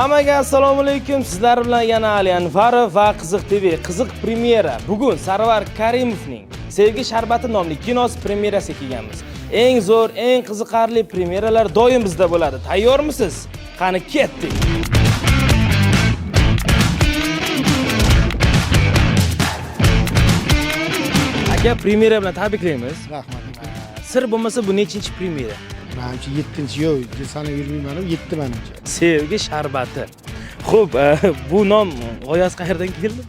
Hammaga assalomu alaykum. Sizlar bilan yana Ali Anvarov va Qiziq TV. Qiziq premyera. Bugun Sarvar Karimovning Sevgi sharbati nomli kinosi premyerasiga kelganmiz. Eng zo'r, eng qiziqarli premyeralar doim bizda bo'ladi. Tayyormisiz? Qani ketdik. Aka, premyera bilan tabriklaymiz. Rahmat. Sir bo'lmasa bu nechinchi premyera? Manimcha 7-chi, yo'q, sanab yurmayman, 7 manimcha. Sevgi sharbati. Xo'p, bu nom g'oyasi qayerdan keldi?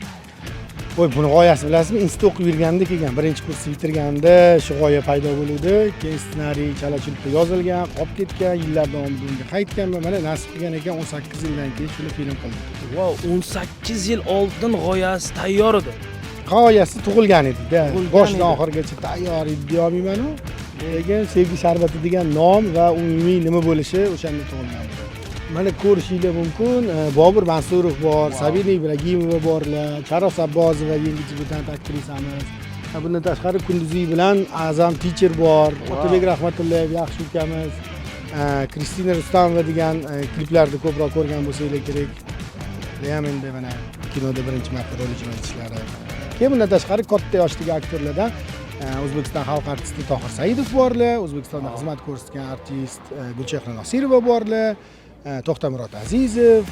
Voy, buni g'oyasi bilasizmi? Institutda o'qib yurganimda kelgan. Birinchi kursni bitirganimda shu g'oya paydo bo'ldi. Keyin ssenariy chala-chulpa yozilgan, qolib ketgan, yillar davomida unga qaytganman. Mana nasib qilgan ekan, 18 yildan keyin shuni film qildik. Vau, 18 yil oldin g'oyasi tayyor edi. G'oyasi tug'ilgan edi-da. Tug'ilgan Boshidan edi. oxirigacha tayyor edi deya olmayman-u. Lekin Sevgi sharbati degan nom va umumiy nima bo'lishi o'shanda tug'ilgan edi. Mana ko'rishinglar mumkin, Bobur Mansurov bor, Sabina Ibragimova borlar, Charos Abbozova yangi debyutant aktrisamiz. Bundan tashqari Kunduziy bilan Azam Teacher bor, Otabek Rahmatullayev yaxshi ukamiz, Kristina Rustamova degan kliplarda ko'proq ko'rgan bo'lsanglar kerak. Ular ham endi mana kinoda birinchi marta rol ijro etishlari. Keyin bundan tashqari katta yoshdagi aktyorlardan O'zbekiston xalq artisti Tohir Saidov borlar, O'zbekistonda xizmat ko'rsatgan artist Gulchehra Nosirova borlar, To'xtamurod Azizov,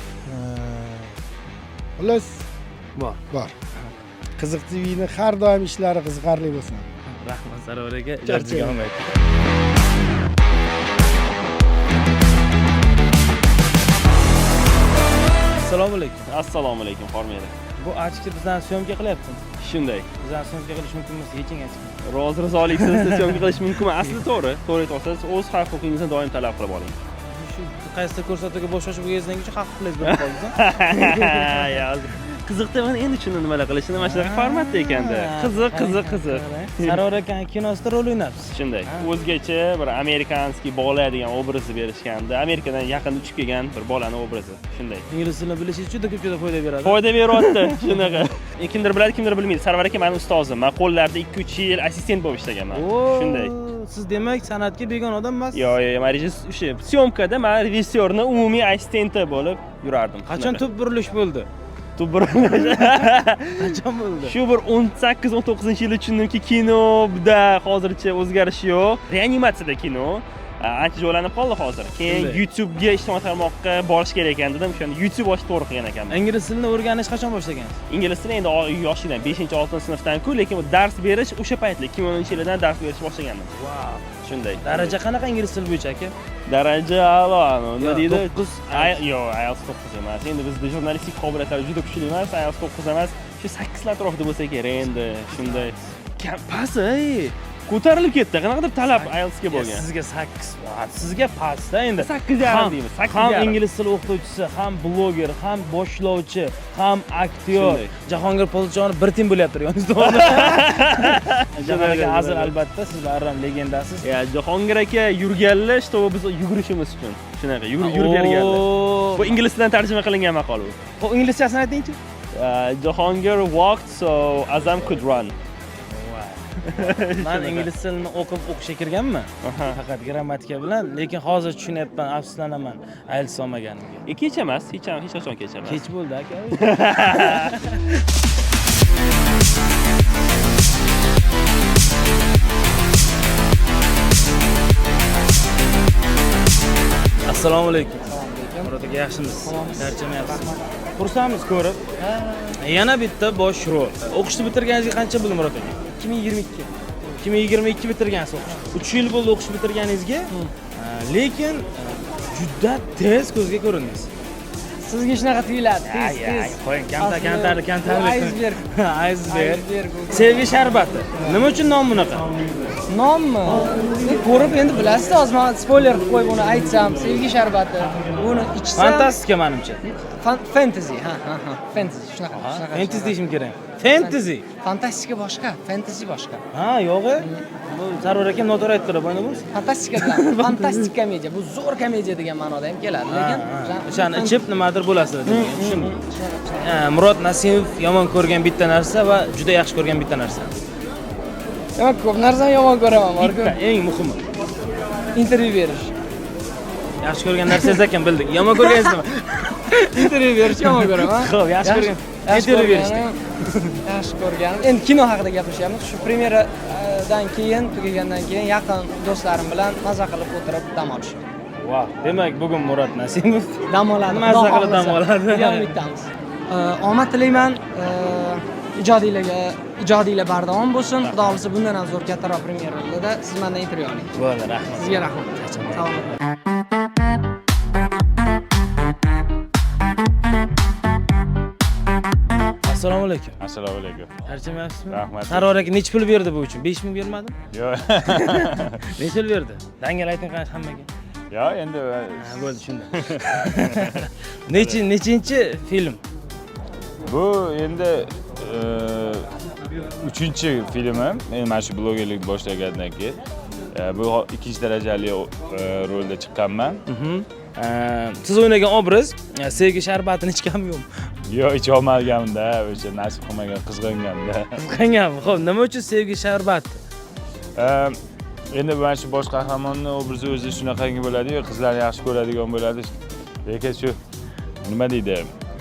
xullas Bor. Bor. Qiziq TV'ni har doim ishlari qiziqarli bo'lsin. Rahmat Sarvar aka, Charchadim. ijodingizga omad. Assalomu alaykum. Assalomu alaykum, Hormeli. Bu ochki bizdan syomka qilyapti. Shunday. Bizdan syomka qilish mumkin emas, yeching ochki. Rozi rizoliksiz syomka qilish mumkin emas. Asli to'g'ri, to'g'ri aytyapsiz. O'z haq-huquqingizni doim talab qilib oling. Shu qaysidir ko'rsatuvga bosh ochib bo'lganingizdan keyin haq huquqingiz bilib qoldingiz. Ya, qiziqda mana endi tushundim nimalar qilishini, mana shunaqa formatda ekanda. Qiziq, qiziq, qiziq. Sarvar akani kinosida rol o'ynabsiz. Shunday. O'zgacha bir amerikanskiy bola degan obrazni berishgandi. Amerikadan yaqin uchib kelgan bir bolani obrazi. Shunday. Ingliz tilini bilishingiz juda ko'p juda foyda beradi. Foyda beryapti shunaqa. Kimdir biladi, kimdir bilmaydi. Sarvar aka meni ustozim. Men qo'llarida 2-3 yil assistent bo'lib ishlaganman. Shunday. Siz demak san'atga begona odam emassiz. Yo'q, yo'q, men o'sha syomkada men rejissyorni umumiy assistenti bo'lib yurardim. Qachon Shunaqa. tub burilish bo'ldi? Tub burilish? Qachon bo'ldi? Shu bir 18-19 yilda tushundimki, kinoda hozircha o'zgarish yo'q. Reanimatsiyada kino ancha joylanib qoldi hozir. Keyin Shunday. YouTube'ga, ijtimoiy tarmoqqa borish kerak ekan dedim. O'shanda YouTube ochib to'g'ri qilgan ekanman. Ingliz tilini o'rganish qachon boshlagansiz? Ingliz tilini endi yoshlikdan 5-6 sinfdan-ku, lekin bu dars berish o'sha paytda 2010 yildan dars berish boshlagandim. Vau. Shunday. Daraja qanaqa ingliz tili bo'yicha aka? Daraja a'lo, nima Yo'q, deydi? 9. Yo'q, IELTS 9 emas. Endi bizda jurnalistik qobiliyatlari juda kuchli emas, IELTS 9 emas. Shu 8 atrofida bo'lsa kerak endi. Shunday. Kam past, ey. Ko'tarilib ketdi. Qanaqadir talab IELTSga bo'lgan. Sizga 8, sizga pastda endi. 8,5 deymiz, sakkiz Ham yarim. ingliz tili o'qituvchisi, ham bloger, ham boshlovchi, ham aktyor. Shunday. Jahongir Poziljonov bir tim bo'lyapti yoningizda. Jahon aka hazil albatta, siz baribir ham legendasiz. Ya, Jahongir aka yurganlar, чтобы biz yugurishimiz uchun. Shunaqa, yurib yurib berganlar. Bu ingliz tilidan tarjima qilingan maqol bu. Xo'p, inglizchasini aytingchi. Jahongir walked so Azam could run. Man ingliz tilini o'qib o'qishga kirganman. Faqat grammatika bilan, lekin hozir tushunyapman, afsuslanaman IELTS olmaganimga. Kech emas, hech ham hech qachon kech emas. Kech bo'ldi aka. Assalomu alaykum. Murod aka, yaxshimisiz? Charchamayapsizmi? Xursandmiz ko'rib. Yana bitta bosh rol. O'qishni bitirganingizga qancha bo'ldi, Murod aka? 2022. 2022 bitirgansiz o'qishni. 3 yil bo'ldi o'qishni bitirganingizga. Lekin juda tez ko'zga ko'rindingiz. Sizga shunaqa tuyuladi. Tez, Ay, ay, tez. qo'ying, kamtar, Aslida kamtar, kamtar. bu aysberg. Aysberg. Aysberg bu. Sevgi sharbati. Nima uchun nom bunaqa? Nommi? Ko'rib endi bilasiz, hozir man spoiler qilib qo'yib uni aytsam, sevgi sharbati. Buni ichsam Fantastika manimcha. Fantasy, ha, ha, ha. Fantasy shunaqa, shunaqa. Fantasy deyishim kerak. Fantasy. Fantastika boshqa, fantasy boshqa. Ha, yo'q. Bu Sarvar aka noto'g'ri aytdilar, bo'yni bo'lsin. Fantastika bilan fantastik komediya. Bu zo'r komediya degan ma'noda ham keladi, lekin O'shani ichib nimadir bo'lasizlar degan. Tushundim. Ha, Murod Nasimov yomon ko'rgan bitta narsa va juda yaxshi ko'rgan bitta narsa. Yo'q, ko'p narsani yomon ko'raman, borku. Bitta, eng muhimi. Intervyu berish. Yaxshi ko'rgan narsangiz ekan bildik. Yomon ko'rganingiz nima? Intervyu berishni yomon ko'raman. Xo'p, yaxshi ko'rgan. Intervyu berishni. Yaxshi ko'rganim. Endi kino haqida gapirishyapmiz. Shu premyeradan keyin, tugagandan keyin yaqin do'stlarim bilan maza qilib o'tirib dam olish. Vau, demak bugun Murod Nasimov Dam oladi. Maza Xudo qilib dam xohlasa. oladi. Degan umiddamiz. Omad tilayman. Ijodinglarga, ijodinglar bardavom bo'lsin. Xudo xohlasa bundan ham zo'r kattaroq premyeralarda siz mendan intervyu oling. Bo'ldi, rahmat. Sizga rahmat. Salomat bo'ling. Assalomu alaykum. Assalomu alaykum. Charchamayapsizmi? Rahmat. Sarvar aka necha pul berdi bu uchun? 5000 bermadimi? Yo'q. Necha pul berdi? Dangal ayting qani hammaga. Yo'q, endi Ha, bo'ldi shunda. Nechinchi film? bu endi uchinchi filmim. Men mana shu blogerlik boshlagandan keyin bu ikkinchi darajali rolda chiqqanman. Siz o'ynagan obraz sevgi sharbatini ichganmi yo'qmi? Yo'q, icha olmaganimda, o'sha nasib qilmagan, qizg'anganda. Qizg'anganmi? Xo'p, nima uchun sevgi sharbati? Endi mana shu bosh qahramonni obrazi o'zi shunaqangi bo'ladi-yu, qizlarni yaxshi ko'radigan bo'ladi. Lekin shu nima deydi?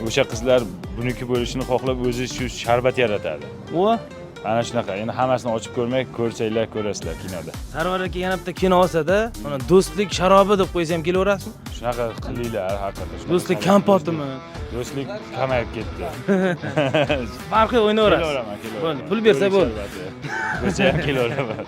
O'sha qizlar buniki bo'lishini xohlab o'zi shu sharbat yaratadi. O, Ana shunaqa. Endi hammasini ochib ko'rmay, ko'rsanglar ko'rasizlar kinoda. Sarvar aka yana bitta kino olsa-da, mana do'stlik sharobi deb qo'ysa ham kelaverasizmi? Shunaqa qilinglar haqiqatda. Shunaqa Do'stlik qilinglar. kompotimi? Do'stlik kamayib ketdi. Farqi yo'q, o'ynayverasiz. Kelaveraman, kelaveraman. Bo'ldi, pul bersa bo'ldi. Bo'lsa ham kelaveraman.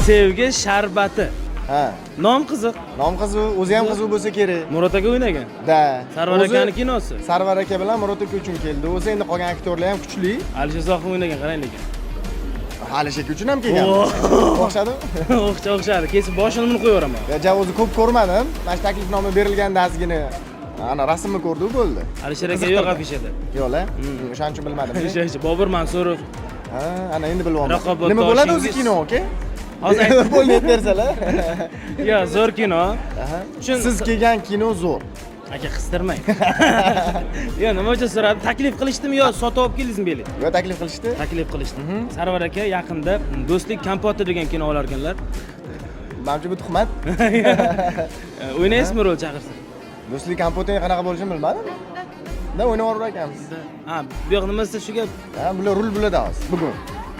Sevgi sharbati. Ha, Nom qiziq. nom qiziq, o'zi ham qiziq bo'lsa kerak. Murod aka o'ynagan. Da. Sarvar O'zi akani kinosi. Sarvar aka bilan Murod aka uchun keldi. O'zi endi qolgan aktyorlar ham kuchli. Alisher Zohid o'ynagan, qarang lekin. Alisher aka uchun ham kelgan. O'xshadimi? O'xshadi. Kesib boshini buni qo'yaveraman. Ya, ja o'zi ko'p ko'rmadim. Mana shu taklifnoma berilganda ozgina ana rasmni ko'rdi bo'ldi. Alisher aka yo'q afishada. Yo'q-la. O'shaning uchun bilmadim. O'sha Bobur Mansurov. Ha, ana endi bilyapman. Raqobat Nima bo'ladi o'zi toshingiz- kino, aka? Hozir ayt- Bo'ldi aytib bersalar. Yo, zo'r kino. Uchun Siz kelgan kino zo'r. Aka qistirmang. Yo, nima uchun so'radim? Taklif qilishdimi yo sotib olib keldingizmi bilet? Yo taklif qilishdi. Taklif qilishdi. Sarvar aka yaqinda Do'stlik kompoti degan kino olar ekanlar. Manimcha bu tuhmat. O'ynaysizmi rol chaqirsa? Do'stlik kompoti qanaqa bo'lishini bilmadim. Da o'ynab ekanmiz. Ha, bu yoq nima desa shu gap. Ha, bular rul bo'ladi hozir bugun.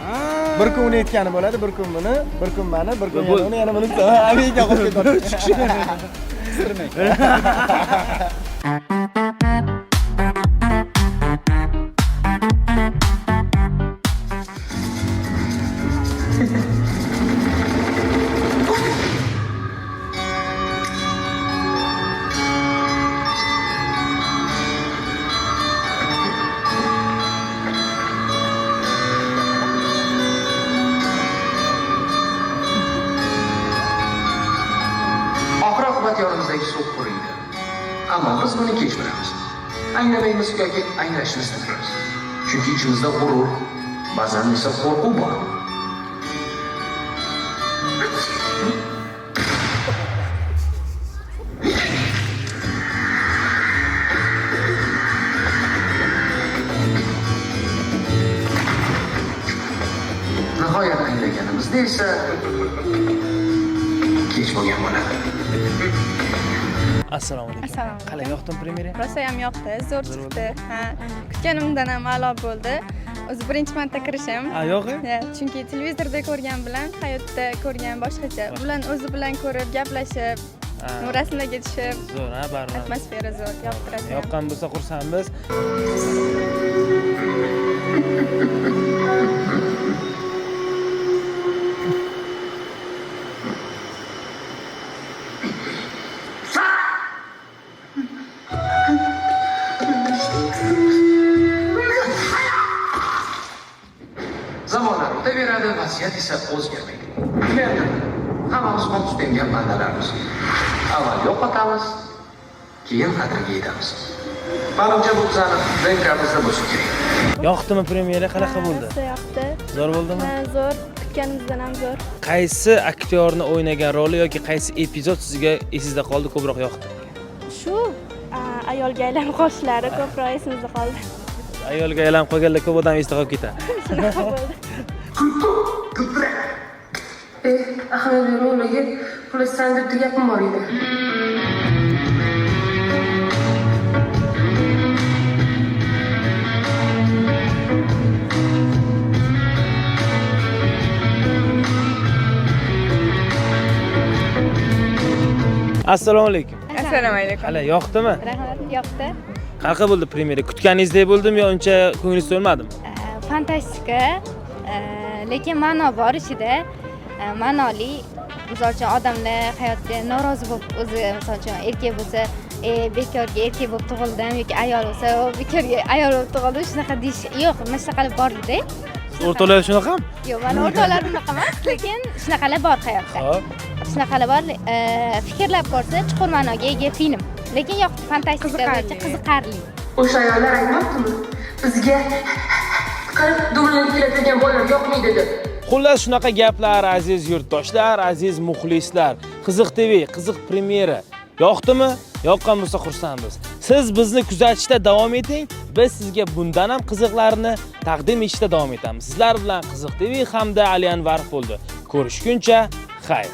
Ha. Bir kun uni aytgani bo'ladi, bir kun buni, bir kun mani, bir kun Bu- yana uni, yana buni. Ha, Amerika qolib ketadi. Uch kishi. Qistirmang. Oxir oqibat yonimizdagi suv quriydi. Ammo biz buni kech bilamiz. Anglamaymiz yoki anglashni istamaymiz. Chunki ichimizda g'urur, ba'zan esa qo'rquv bor. Nihoyat anglaganimizda esa kech bo'lgan bo'ladi. Assalomu alaykum. Assalomu alaykum. Qalay yoqdimi premyera? Rosa ham yoqdi, zo'r chiqdi. Ha, kutganimdan ham a'lo bo'ldi. O'zi birinchi marta kirishim. Ha, yo'q. Ya, chunki televizorda ko'rgan bilan hayotda ko'rgan boshqacha. Bilan o'zi bilan ko'rib, gaplashib, rasmlarga tushib, Zo'r, ha, baribir. atmosfera zo'r, yoqtiradi. Yoqqan bo'lsa xursandmiz. Zamonlar o'taveradi, vaziyat esa o'zgarmaydi. Judayam hammamiz qon sut emgan bandalarmiz. Avval yo'qotamiz, keyin qadriga yetamiz. Manimcha bu bizani DNKmizda bo'lsa kerak. Yoqdimi premyera? Qanaqa bo'ldi? Rosa yoqdi. Zo'r bo'ldimi? Ha, zo'r, kutganimizdan ham zo'r. Qaysi aktyorni o'ynagan roli yoki qaysi epizod sizga esingizda qoldi, ko'proq yoqdi? Shu ayolga aylanib qolishlari ko'proq esimizda qoldi. Ayolga aylanib qolganlar ko'p odam esda qolib ketadi. Shunaqa bo'ldi. E, ahamiyat bermay ularga, xullas, san deb gapim bor edi. Assalomu alaykum. Assalomu alaykum. Hali yoqdimi? Rahmat, yoqdi. Qanaqa bo'ldi premyera? Kutganingizdek bo'ldimi yo uncha ko'nglingiz to'lmadimi? Fantastika, lekin ma'no bor ichida. Ma'noli, misol uchun, odamlar hayotda norozi bo'lib o'zi, misol uchun, erkak bo'lsa, e, bekorga erkak bo'lib tug'ildim yoki ayol bo'lsa, "O, bekorga ayol bo'lib tug'ildim", shunaqa deyish yo'q, mana shunaqalar borda. O'rtoqlar shunaqami? Yo'q, mani o'rtoqlarim unaqa emas, lekin shunaqalar bor hayotda. Xo'p. Shunaqalar bor, fikrlab ko'rsa chuqur ma'noga ega film, lekin yoqdi, fantastika bo'yicha qiziqarli. O'sha ayollar aytmabdimi? Bizga qilib dumalanib keladigan bolalar yoqmaydi deb. Xullas, shunaqa gaplar, aziz yurtdoshlar, aziz muxlislar. Qiziq TV, qiziq premyera. Yoqdimi? Yoqqan bo'lsa xursandmiz. Siz bizni kuzatishda davom eting. Biz sizga bundan ham qiziqlarni taqdim etishda davom etamiz. Sizlar bilan Qiziq TV hamda Ali Anvarov bo'ldi. Ko'rishguncha xayr.